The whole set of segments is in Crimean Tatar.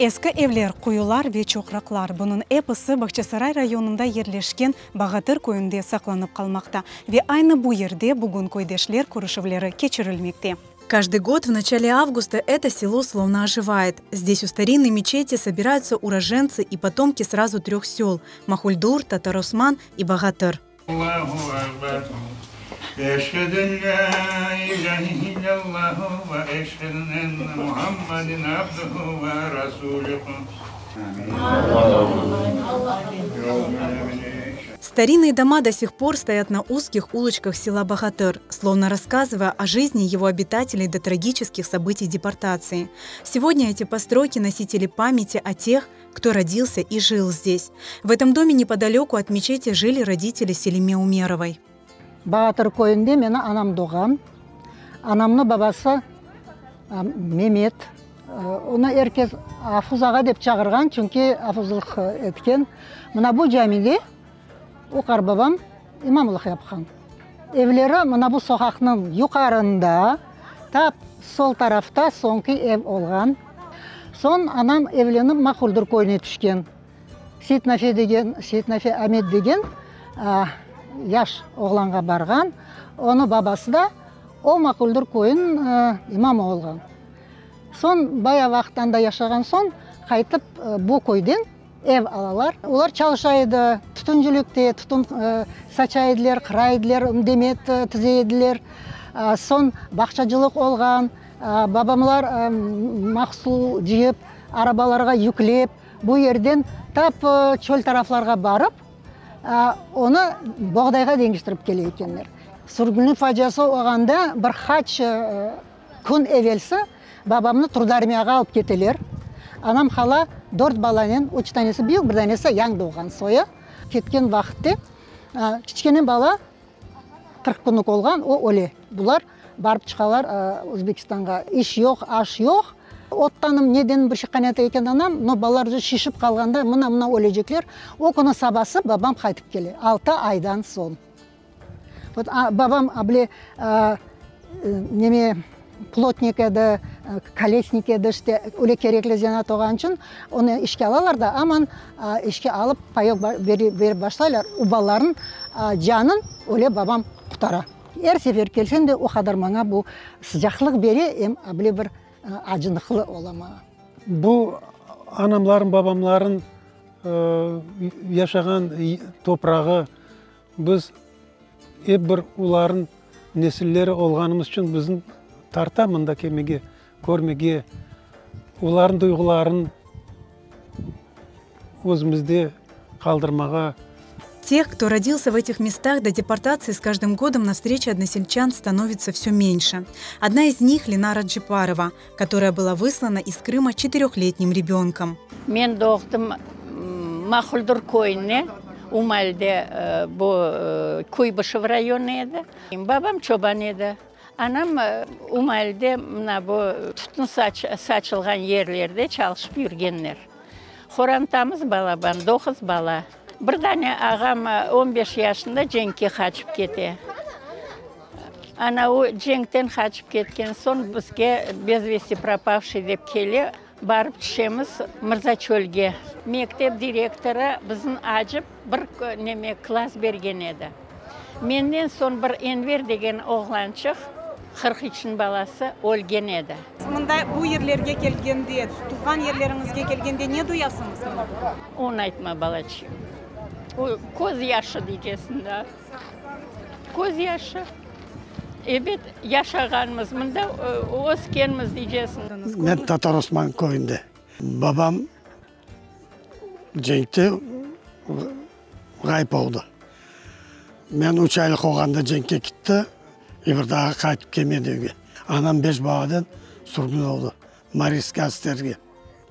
Eski evler, quyular ve çoqraqlar, bunıñ episi Bağçasaray rayonında yerleşken Bağatır köyünde saqlanıp qalmaqta. Ve aynı bu yerde bugün köydeşler körüşüvleri keçirilmekte. Каждый год в начале августа это село словно оживает. Здесь у старинной мечети собираются уроженцы и потомки сразу трех сел – Махульдур, Татар-Осман и Багатыр. Старинные дома до сих пор стоят на узких улочках села Багатыр, словно рассказывая о жизни его обитателей до трагических событий депортации. Сегодня эти постройки – носители памяти о тех, кто родился и жил здесь. В этом доме неподалеку от мечети жили родители Селиме Умеровой. Bağatır köyünde meni anam doğğan. Anamnıñ babası Memet. Onı er kes Afuz ağa dep çağırğan, çünki afuzlıq etken. Mına bu camide o qarbabam imamlıq yapqan. Evleri mına bu soqaqnıñ yuqarında, tap sol tarafta soñki ev olğan. Soñ anam evlenip Maquldır köyüne tüşken. Seytnafe degen, Seytnafe Amet degen yaş oğlanğa barğan. Onı babası da o Maquldır köyüniñ imamı olğan. Soñ bayağı vaqıt anda yaşağan soñ qaytıp bu köyden ev alalar. Olar çalışa edi, tütüncilikte, tütün saça ediler, qıra ediler, demet tize ediler. Soñ bağçacılıq olğan, babamlar mahsul cıyıp, arabalarğa yüklep, bu yerden tap çöl taraflarğa barıp, onı boğdayğa deñiştirip kele ekenler. Sürgünlik faciası olğanda bir qaç Kün evelsi babamnı Trudarmiyağa alıp keteler. Anam hala dört balanen, üç tanesi büyük, bir tanesi yañı doğğan soyu. Ketken vaqıtte kiçkene bala 40 künlük olğan, o öle. Bular barıp çıqalar Özbekistanğa. İş yoq, aş yoq. Ottanım neden bir şey qaynata eken anam, no balalar uje şişip qalğanda mına-mına ölecekler. O künü sabası babam qaytıp kele, altı aydan soñ. Vot, babam bile neme, plotnik edi, kolesnik edi, işte, öyle kerekli zenaat olğan içün onı işke alalar da, aman işke alıp payok berip başlaylar, o balalarnıñ canın öyle babam qutara. Er sefer kelsem de o qadar maña bu sıcaqlıq bere, em bile bir acınıqlı ola maña. Bu anamların, babamların yaşağan toprağı, Biz ep bir olarnıñ nesilleri olğanımız içün bizni tarta mında kelmege, körmege, olarnıñ duyğularını özümizde qaldırmağa. Тех, кто родился в этих местах до депортации, с каждым годом на встрече односельчан становится все меньше. Одна из них – Ленара Джепарова, которая была выслана из Крыма четырехлетним ребенком. Men doğdım Mahuldur köyüne, o maalde bu Kuybışev rayonı edi. Babam çoban edi. Anam o maalde mına bu tütün saçılğan yerlerde çalışıp yürgenler. Qorantamız balaban, doquz bala. Bir dane ağam 15 yaşında cenkke qaçıp kete. Ana o cenkten qaçıp ketken soñ bizge bez vesti propavşiy dep kele, barıp tüşemiz Mırzaçölge. Mektep direktorı bizni acıp bir neme klass bergen edi. Menden soñ bir Enver degen oğlançıq, 43-niñ balası, ölgen edi. Mında bu yerlerge kelgende, tuvğan yerleriñizge kelgende ne duyasıñız? Onı aytma, balaçığım. O, köz yaşı deycesiñ daa. Köz yaşı. Ebet, yaşağanmız, mında öskenmiz deycesiñ. Men Tatar Osman köyünde. Babam cenkte ğayıp oldı. Men üç aylıq olğanda cenkke kitti, bir daa qaytıp kelmedi evge. Anam beş balanen sürgün oldı Mariinskiy ASSRge.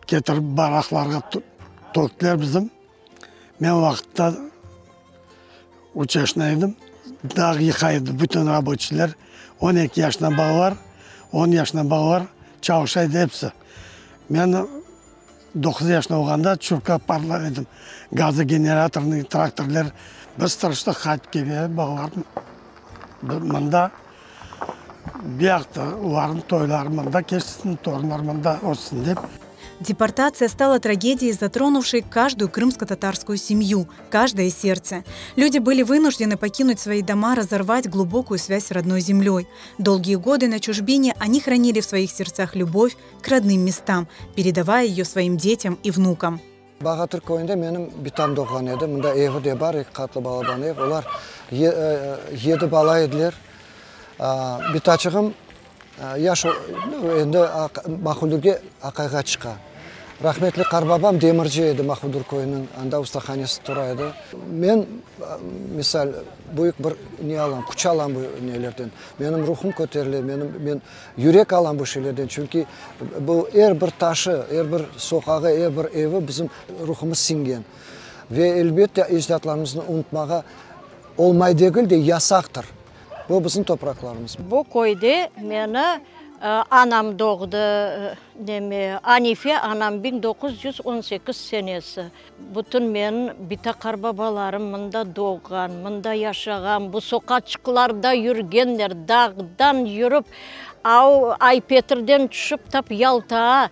Ketirip baraqlarğa töktiler bizim. Men o vaqıtta üç yaşında edim. Dağ yıqa edi bütün raboçiyler. 12 yaşında balalar, on yaşında balalar çalışa edi episi. Men 9 yaşında olğanda çurka parlar edim. Gazogeneratornıy traktorlar. Biz tırıştıq qaytıp kelmege balalarnı mında bu yaqta olarnıñ toyları mında keçsin, torunlar mında össün dep. Депортация стала трагедией, затронувшей каждую крымско-татарскую семью, каждое сердце. Люди были вынуждены покинуть свои дома, разорвать глубокую связь с родной землей. Долгие годы на чужбине они хранили в своих сердцах любовь к родным местам, передавая ее своим детям и внукам. Bağatır köyünde menim bitam doğğan edi. Mında evi de bar, eki qatlı balaban ev. Olar yedi bala ediler. Bitaçığım yaş, endi Mahuldürge aqayğa çıqa. Rahmetli qarbabam demirci edi Mahuldür köyüniñ, anda ustahanesi tura edi. Men, misal, büyük bir ne alam, küç alam bu nelerden. Menim ruhum köterile, menim, men yürek alam bu şeylerden, çünki bu er bir taşı, er bir soqağı, er bir evi bizim ruhumız siñgen. Ve, elbette, ecdatlarımıznı unutmağa olmay degil de, yasaqtır. Bu bizim topraqlarımız. Bu köyde meni anam doğdı, neme, Anife anam 1918 senesi. Bütün menim bita-qarbabalarım mında doğğan, mında yaşağan, bu soqaçıqlarda yürgenler, dağdan yürip, av Ay-Petrden tüşip tap Yaltağa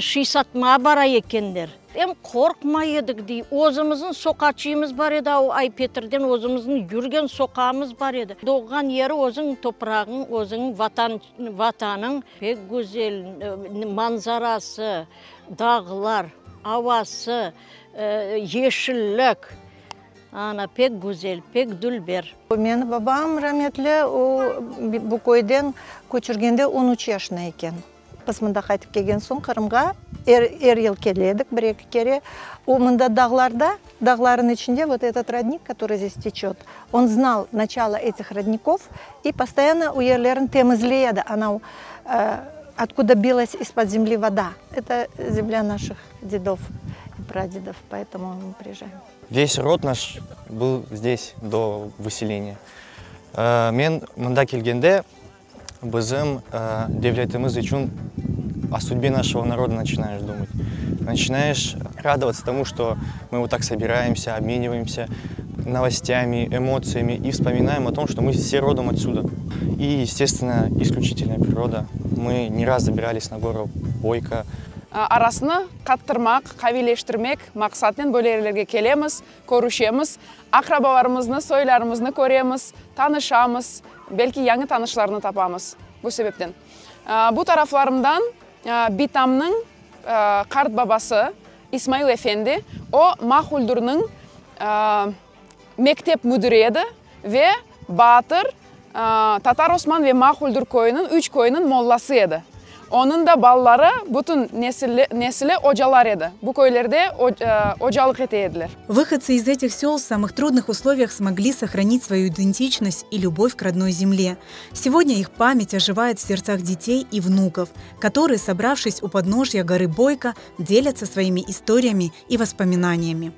şiy satmağa bara ekenler. Em qorqmay edik, dey, özümizniñ soqaçığımız bar edi, av Ay-Petrden özümizniñ yürgen soqağımız bar edi. Doğğan yeri özüñ toprağıñ, özüñ vatan, vatanıñ pek güzel manzarası, dağlar, avası, yeşillik, ana, pek güzel, pek dülber. Meni babam rametli, o, bu köyden köçürgende on üç yaşında eken. Biz mında qaytıp kelgen soñ Qırımğa er, er yıl kele edik bir-eki kere. O mında dağlarda, dağların içinde vot etot rodnik, kotorıy zdes teçet, on znal načalo etih rodnikov i postoyanno o yerlerin temizley edi, anau, otkuda bilas iz-pod zemli voda, eto zemlâ naşih dedov i pradedov, poetomu mı priezjaem. Ves rod naş byl zdes do vıseleniya. Men mında kelgende Bizim devletimiz içün o судьбе нашего народа начинаешь думать. Начинаешь радоваться тому, что мы вот так собираемся, обмениваемся новостями, эмоциями и вспоминаем о том, что мы все родом отсюда. И, естественно, исключительная природа. Мы не раз забирались на гору Бойко. Arasını qattırmaq, qaviyleştirmek maqsadınen böyle yerlerge kelemiz, körüşemiz, aqrabalarımıznı, soylarımıznı köremiz, tanışamız, belki yañı tanışlarnı tapamız. Bu sebepten. Bu taraflarımdan bitamnıñ qart babası İsmail efendi, o Mahuldürniñ mektep müdiri edi ve Batır, Tatar Osman ve Mahuldür köyüniñ, üç köyniñ mollası edi. Onıñ da balaları, bütün nesili ocalar edi. Bu köylerde ocalıq ete ediler. Выходцы из этих сел в самых трудных условиях смогли сохранить свою идентичность и любовь к родной земле. Сегодня их память оживает в сердцах детей и внуков, которые, собравшись у подножья горы Бойко, делятся своими историями и воспоминаниями.